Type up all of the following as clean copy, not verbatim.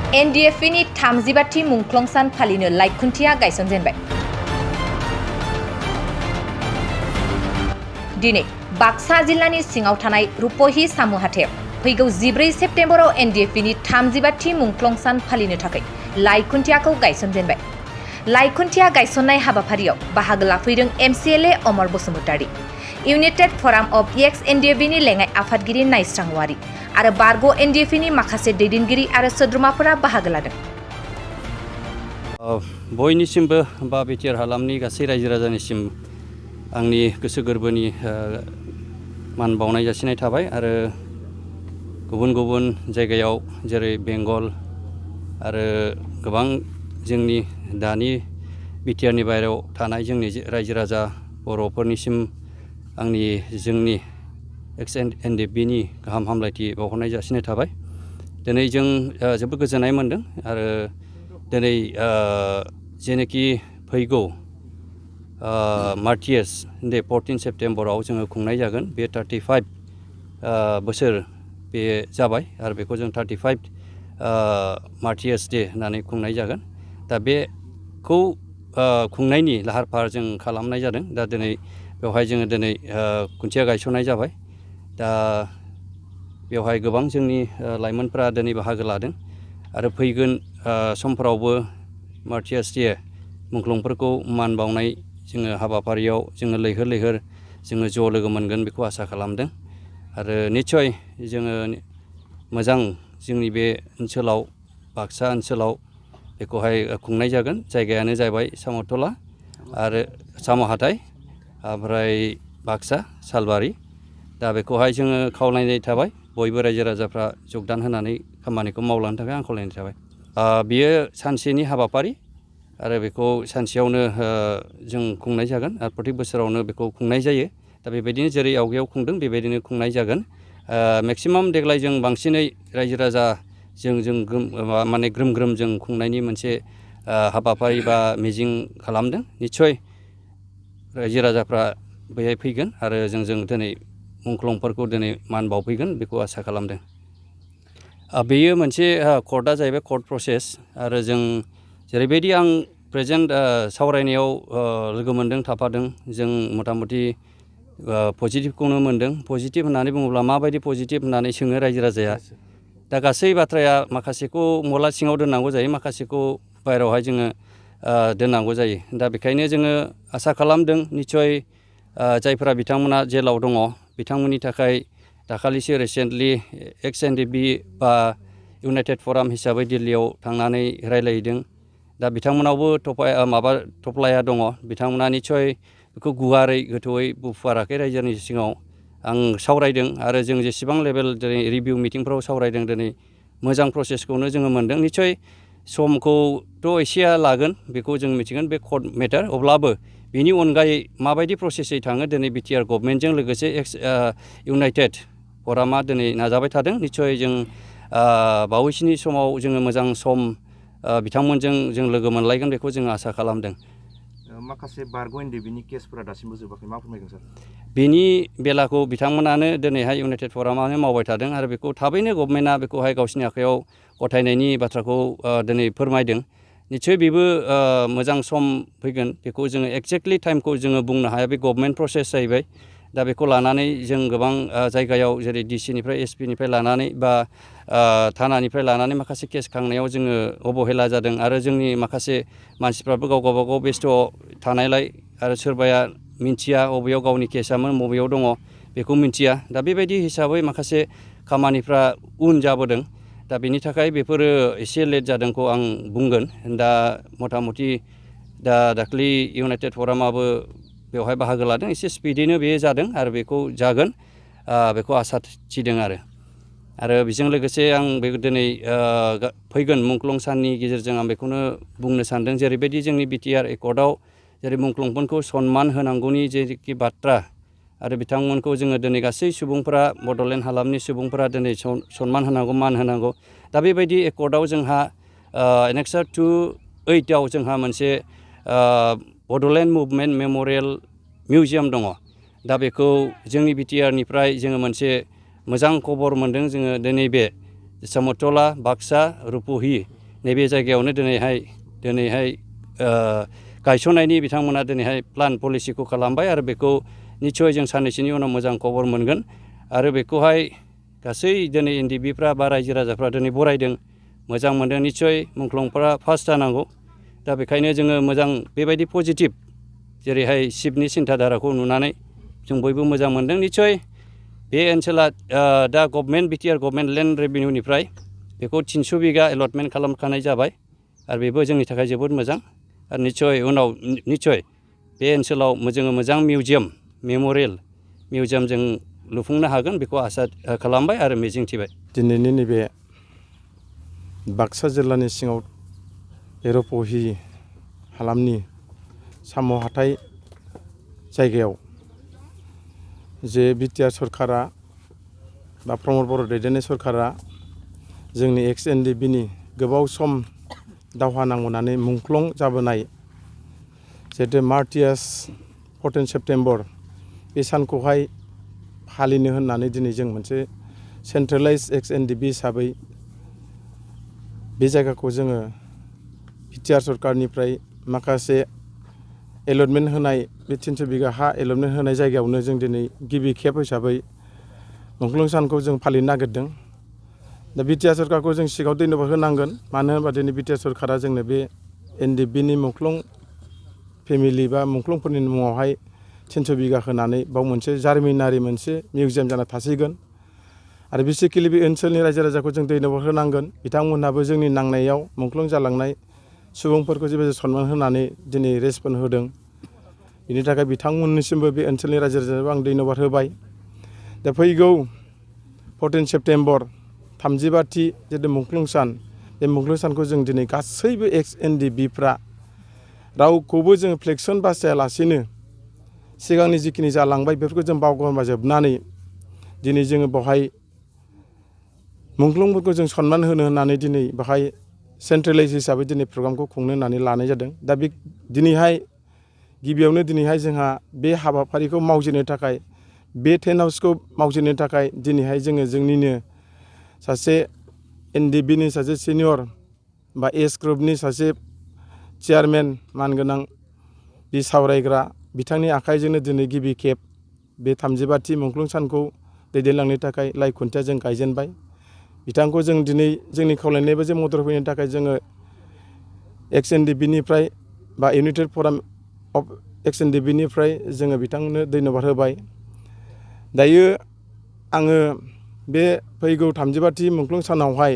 NDFB नि 35थि मुंख्लं सान फालिनो लाइखुन्थिया गायसनजेनबाय। दिनै बाक्सा जिल्लानि सिङाव थानाय रुपहि सामु हाथायाव फैगौ 14 सेप्तेम्बराव NDFB नि 35थि मुंख्लं सान फालिनो थाखाय लाइखुन्थियाखौ गायसनजेनबाय। लाइखुन्थिया गायसननाय हाबाफारियाव बाहागो लाफैदों MCLA Amar Basumatary, United forum of NDFB नि लेङाइ आफादगिरि नायस्रां वारि आरो बारग' NDFB नि माखासे दैदेनगिरि आरो सोद्रोमाफोरा बाहागो लादों। बयनिसिमबो बा बिटिआर हालामनि गासै रायजो राजानिसिम आंनि गोसो गोरबोनि मान बावनाय जासिनाय थाबाय आरो गुबुन गुबुन जायगायाव जेरै बेंगल आरो गोबां जोंनि दानि बिटिआरनि बायरायाव थानाय जोंनि रायजो राजा बर'फोरनिसिम आंनि जोंनि NDFB नि गाहाम हामलायथि बावहरनाय जासिनाय थाबाय। दिनै जों जोबोद गोजोननाय मोनदों आरो दिनै जेनोखि फैगौ मार्टियास डे 14 सेप्तेम्बराव जोङो खुंनाय जागोन। बे 35 बोसोर बे जाबाय आरो बेखौ जों 35 मार्टियास डे होननानै खुंनाय जागोन। दा बेखौ खुंनायनि लाहार फाहार जों खालामनाय जादों। दा दिनै बेवहाय जोङो दिनै खुन्थिया गायसननाय जाबाय। दा बेवहाय गोबां जोंनि लाइमोनफ्रा दिनै बाहागो लादों आरो फैगोन समफोरावबो मार्टियास डे मुंख्लंफोरखौ मान बावनाय जोङो हाबाफारियाव जोङो लैहोर लैहोर जोङो ज' लोगो मोनगोन बेखौ आसा खालामदों आरो निस्सय जोङो मोजां जोंनि बे ओनसोलाव बाक्सा ओनसोलाव बेखौहाय खुंनाय जागोन। जायगायानो जाबाय साम'तला आरो साम' हाथाय ओमफ्राय बाक्सा सालबारि। दा बेखौहाय जोङो खावलायनाय थाबाय बयबो रायजो राजाफ्रा जगदान होनानै खामानिखौ मावलांनो थाखाय आं खावलायनाय थाबाय। बियो सानसेनि हाबाफारि आरो बेखौ सानसेयावनो जों खुंनाय जागोन आरो प्रति बोसोरावनो बेखौ खुंनाय जायो। दा बेबायदिनो जेरै आवगायाव खुंदों बेबायदिनो खुंनाय जागोन। मेक्सिमाम देग्लाय जों बांसिनै रायजो राजा जों माने ग्रोम ग्रोम जों खुंनायनि मोनसे हाबाफारि बा मिजिं खालामदों। निस्सय रायजो राजाफ्रा बैहाय फैगोन आरो जों दिनै मुंख्लंफोरखौ दिनै मान बावफैगोन बेखौ आसा खालामदों। बेयो मोनसे कर्टआ जाहैबाय कर्ट प्रसेस आरो जों जेरैबायदि आं प्रेजेन्ट सावरायनायाव लोगो मोनदों थाफादों जों मथा मथि पजिटिभखौनो मोनदों। पजिटिभ होननानै बुङोब्ला माबायदि पजिटिभ होननानै सोङो रायजो राजाया। दा गासै बाथ्राया माखासेखौ मला सिङाव दोननांगौ जायो, माखासेखौ बायहेरायावहाय जोङो दोननांगौ जायो। दा बेखायनो जोङो आसा खालामदों निस्सय जायफोरा बिथांमोना जेलाव दङ बिथांमोननि थाखाय दाखालिसो रिसेन्टलि NDFB बा यूनाइटेड फोराम हिसाबै दिल्लीयाव थांनानै रायलायहैदों। दा बिथांमोनावबो थफ्लाया दङ। बिथांमोना निस्सय बेखौ गुवारै गोथौयै बुंफुराखै रायजोनि सिङाव। आं सावरायदों आरो जों जेसेबां लेभेल दिनै रिभिउ मिटिंफ्राव सावरायदों दिनै मोजां प्रसेसखौनो जोङो मोनदों। निस्सय समखौथ' एसेया लागोन बेखौ जों मिथिगोन बे कर्ट मेटार। अब्लाबो बेनि अनगायै माबायदि प्रसेसै थाङो दिनै बिटिआर गभर्नमेन्टजों लोगोसे यूनाइटेड फोरामा दिनै नाजाबाय थादों। निस्सय जों बावैसोनि समाव जोङो मोजां सम बिथांमोनजों जों लोगो मोनलायगोन बेखौ जों आसा खालामदों। माखासे बारग' NDFBनि केसफोरा दासिमबो जोबाखै, मा फोरमायगोन सार? बेनि बेलाखौ बिथांमोनानो दिनैहाय यूनाइटेड फोरामानो मावबाय थादों आरो बेखौ थाबैनो गभर्नमेन्टआ बेखौहाय गावसिनि आखायाव गथायनायनि बाथ्राखौ दिनै फोरमायदों। निस्सय बेबो मोजां सम फैगोन बेखौ जोङो एक्जेक्टलि टाइमखौ जोङो बुंनो हाया, बे गभर्नमेन्ट प्रसेस जाहैबाय। दा बेखौ लानानै जों गोबां जायगायाव जेरै DC निफ्राय SP निफ्राय लानानै बा थानानिफ्राय लानानै माखासे केस खांनायाव जोङो अबहेला जादों आरो जोंनि माखासे मानसिफ्राबो गाव गावबागाव बेस्थ' थानायलाय आरो सोरबाया मिन्थिया बबेयाव गावनि केसामोन बबेयाव दङ बेखौ मिन्थिया। दा बेबायदि हिसाबै माखासे खामानिफ्रा उन जाबोदों। दा बेनि थाखाय बेफोरो एसे लेट जादोंखौ आं बुंगोन। दा मथा मथि दाख्लि यूनाइटेड फोरामाबो बेवहाय बाहागो लादों, एसे स्पिडैनो बे जादों आरो बेखौ जागोन बेखौ आसा थिदों आरो बेजों लोगोसे आं बे दिनै फैगोन मुंख्लं साननि गेजेरजों आं बेखौनो बुंनो सानदों जेरैबायदि जोंनि बिटिआर एकर्डआव जेरै मुंख्लंफोरखौ सनमान होनांगौनि जेखि बाथ्रा आरो बिथांमोनखौ जोङो दिनै गासै सुबुंफोरा बड'लेण्ड हालामनि सुबुंफोरा दिनै सनमान होनांगौ, मान होनांगौ। दा बेबायदि एकर्डआव जोंहा एनेक्सार 2(8) जोंहा मोनसे बड'लेण्ड मुभमेन्ट मेम'रियेल मिउजियाम दङ। दा बेखौ जोंनि बिटिआरनिफ्राय जोङो मोनसे मोजां खबर मोनदों। जोङो दिनै बे साम'तला, बाक्सा, रुपहि नैबे जायगायावनो दिनैहाय गायसननायनि बिथांमोना दिनैहाय प्लान पलिसिखौ खालामबाय आरो बेखौ निस्सय जों साननैसोनि उनाव मोजां खबर मोनगोन आरो बेखौहाय गासै दिनै एनडिएफबिफ्रा बा रायजो राजाफ्रा दिनै बरायदों मोजां मोनदों निस्सय मुंख्लंफोरा फार्स्ट जानांगौ दा बेखायनो जोङो मोजां बेबायदि पजिटिभ जेरैहाय शिबनि सिन्थाधाराखौ नुनानै जों बयबो मोजां मोनदों निस्सय बे ओनसोला दा गभर्नमेन्ट बिटिआर गभर्नमेन्ट लेन्ड रेभिनिउनिफ्राय बेखौ 300 बिगा एलटमेन्ट खालामखानाय जाबाय आरो बेबो जोंनि थाखाय जोबोद मोजां आरो निस्सय बे ओनसोलाव जोङो मोजां मिउजियाम मेम'रियेल मिउजियाम जों लुफुंनो हागोन बेखौ आसा खालामबाय आरो मिजिंथिबाय। दिनैनि नैबे बाक्सा जिल्लानि सिङाव रुपहि हालामनि साम' हाथाइ जायगायाव जे बिटिआर सरकारा बा प्रमद बर' दैदेननाय सरकारा जोंनि एक्स एनडिएफबिनि गोबाव सम दावहा नांबोनानै मुंख्लं जाबोनाय जिहेतु मार्टियास 14 सेप्टेम्बर बे सानखौहाय फालिनो होननानै दिनै जों मोनसे सेन्ट्रेलाइज एक्स एनडिएफबि हिसाबै बे जायगाखौ जोङो बिटिआर सरकारनिफ्राय माखासे एलटमेन्ट होनाय बे 300 बिगा हा एलटमेन्ट होनाय जायगायावनो जों दिनै गिबि खेब हिसाबै मुंख्लं सानखौ जों फालिनो नागिरदों। दा बिटिआर सरकारखौ जों सिगाङाव धन्यबाद होनांगोन मानो होनबा दिनै बिटिआर सरकारा जोंनो बे एनडिएफबिनि मुंख्लं फेमिलि बा मुंख्लंफोरनि मुङावहाय 300 बिगा होनानै बाव मोनसे जारिमिनारि मोनसे मिउजियाम जाना थासिगोन आरो बेसिकेलि बे ओनसोलनि रायजो राजाखौ जों धन्यबाद होनांगोन बिथांमोनहाबो जोंनि नांनायाव मुंख्लं जालांनाय सुबुंफोरखौ जेबो सनमान होनानै दिनै रेसपन्ड होदों बिनि थाखाय बिथांमोननिसिमबो बे ओनसोलनि रायजो राजानोबो आं धन्यबाद होबाय। दा फैगौ 14 सेप्टेम्बर 35थि जितु मुंख्लं सान बे मुंख्लं सानखौ जों दिनै गासैबो एक्स एनडिएफबिफ्रा रावखौबो जों फ्लेक्सन बासायालासेनो सिगांनि जिखिनि जालांबाय बेफोरखौ जों बावगारजोबनानै दिनै जोङो बेवहाय मुंख्लंफोरखौ जों सनमान होनो होननानै दिनै बेवहाय सेन्ट्रेलाइज हिसाबै दिनै प्रग्रामखौ खुंनो होननानै लानाय जादों। दा बे दिनैहाय गिबियावनो दिनैहाय जोंहा बे हाबाफारिखौ मावजेननो थाखाय बे टेन्ट हाउसखौ मावजेननो थाखाय दिनैहाय जोङो जोंनिनो सासे एनडिएफबिनि सासे सिनियर बा एज ग्रुपनि सासे चेयारमेन मानगोनां बि सावरायग्रा बिथांनि आखाइजोंनो दिनै गिबि खेब बे 35थि मुंख्लं सानखौ दैदेनलांनो थाखाय लाइ खुन्थिया जों गायजेनबाय। बिथांखौ जों दिनै जोंनि खावलायनायबो जे मदद होफैनो थाखाय जोङो एक्स एनडिएफबिनिफ्राय बा इउनाइटेड फराम अफ एक्स एनडिएफबिनिफ्राय जोङो बिथांनो धन्यबाद होबाय। दायो आङो बे फैगौ 35थि मुंख्लं सानावहाय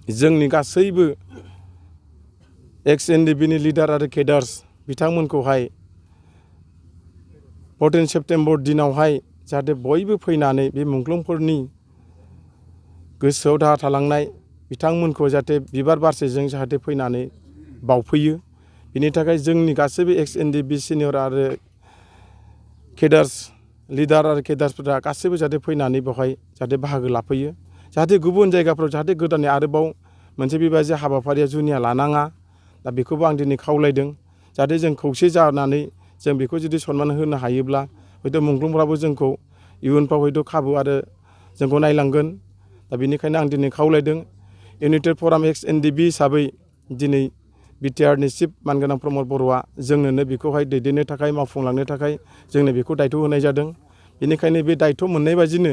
जोंनि गासैबो एक्स एनडिएफबिनि लिडार आरो केडार्स बिथांमोनखौहाय 14 सेप्टेम्बर दिनावहाय जाहाथे बयबो फैनानै बे मुंख्लंफोरनि गोसोआव दाहा थालांनाय बिथांमोनखौ जाहाथे बिबार बारसेजों जाहाथे फैनानै बावफैयो बिनि थाखाय जोंनि गासैबो एक्स एनडिएफबि सिनियर आरो केडार्स लिडार आरो केडार्सफोरा गासैबो जाहाथे फैनानै बेवहाय जाहाथे बाहागो लाफैयो जाहाथे गुबुन जायगाफ्राव जाहाथे गोदानै आरोबाव मोनसे बेबायदि हाबाफारिया जुनिया लानाङा। दा बेखौबो आं दिनै खावलायदों जाहाथे जों खौसे जानानै जों बेखौ जुदि सनमान होनो हायोब्ला हयथ' मुंख्लंफ्राबो जोंखौ इयुनफ्राव हयथ' खाबु आरो जोंखौ नायलांगोन। दा बेनिखायनो आं दिनै खावलायदों इउनाइटेड फराम एक्स एनडिएफबि हिसाबै दिनै बिटिआरनि चिफ मानगोनां प्रमद बर'आ जोंनोनो बेखौहाय दैदेननो थाखाय मावफुंलांनो थाखाय जोंनो बेखौ दायथ' होनाय जादों। बेनिखायनो बे दायथ' मोननाय बायदिनो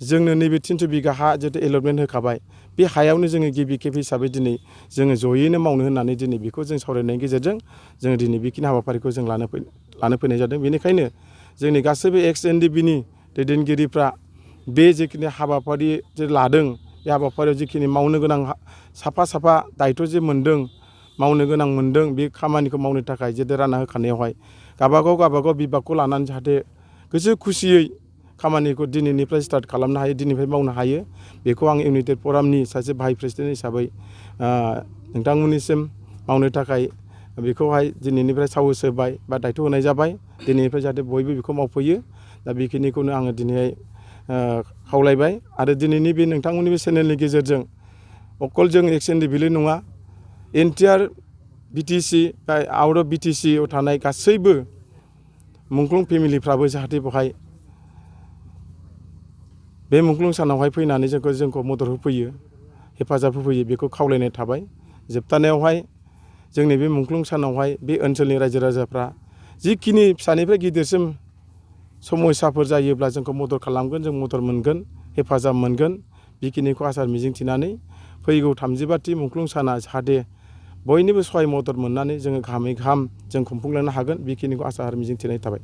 जोंनो नैबे 300 बिगा हा जितु एलटमेन्ट होखाबाय बे हायावनो जोङो गिबि खेब हिसाबै दिनै जोङो जयैनो मावनो होननानै दिनै बेखौ जों सावरायनायनि गेजेरजों जोङो दिनै बेखिनि हाबाफारिखौ जों लानो फैनाय जादों। बेनिखायनो जोंनि गासैबो एक्स एनडिएफबिनि दैदेनगिरिफ्रा बे जिखिनि हाबाफारि जे लादों बे हाबाफारियाव जिखिनि मावनो गोनां साफा दायथ' जे मोनदों मावनो गोनां मोनदों बे खामानिखौ मावनो थाखाय जेदो रानना होखानायावहाय गावबागाव बिभागखौ लानानै जाहाथे गोसो खुसियै खामानिखौ दिनैनिफ्राय स्टार्ट खालामनो हायो दिनैनिफ्राय मावनो हायो बेखौ आं इउनाइटेड फरामनि सासे भाइस प्रेसिडेन्ट हिसाबै नोंथांमोननिसिम मावनो थाखाय बेखौहाय दिनैनिफ्राय साहस होबाय बा दायथ' होनाय जाबाय। दिनैनिफ्राय जाहाथे बयबो बेखौ मावफैयो दा बेखिनिखौनो आङो दिनैहाय खावलायबाय आरो दिनैनि बे नोंथांमोननि बे चेनेलनि गेजेरजों अकल जों एक्स एनडिएफबिल' नङा एन्टिआर बिटिसि बा आउट अफ बिटिसिआव थानाय गासैबो मुंख्लं फेमिलिफ्राबो जाहाथे बेवहाय बे मुंख्लं सानावहाय फैनानै जोंखौ मदद होफैयो हेफाजाब होफैयो बेखौ खावलायनाय थाबाय। जोबथानायावहाय जोंनि बे मुंख्लं सानावहाय बे ओनसोलनि रायजो राजाफ्रा जिखिनि फिसानिफ्राय गिदिरसिम समस्याफोर जायोब्ला जोंखौ मदद खालामगोन, जों मदद मोनगोन, हेफाजाब मोनगोन, बेखिनिखौ आसा मिजिंथिनानै फैगौ 35थि मुंख्लं साना जाहाथे बयनिबो सहाय मदद मोननानै जोङो गाहामै गाहाम जों खुंफुंलांनो हागोन, बेखिनिखौ आसा आरो मिजिंथिनाय थाबाय।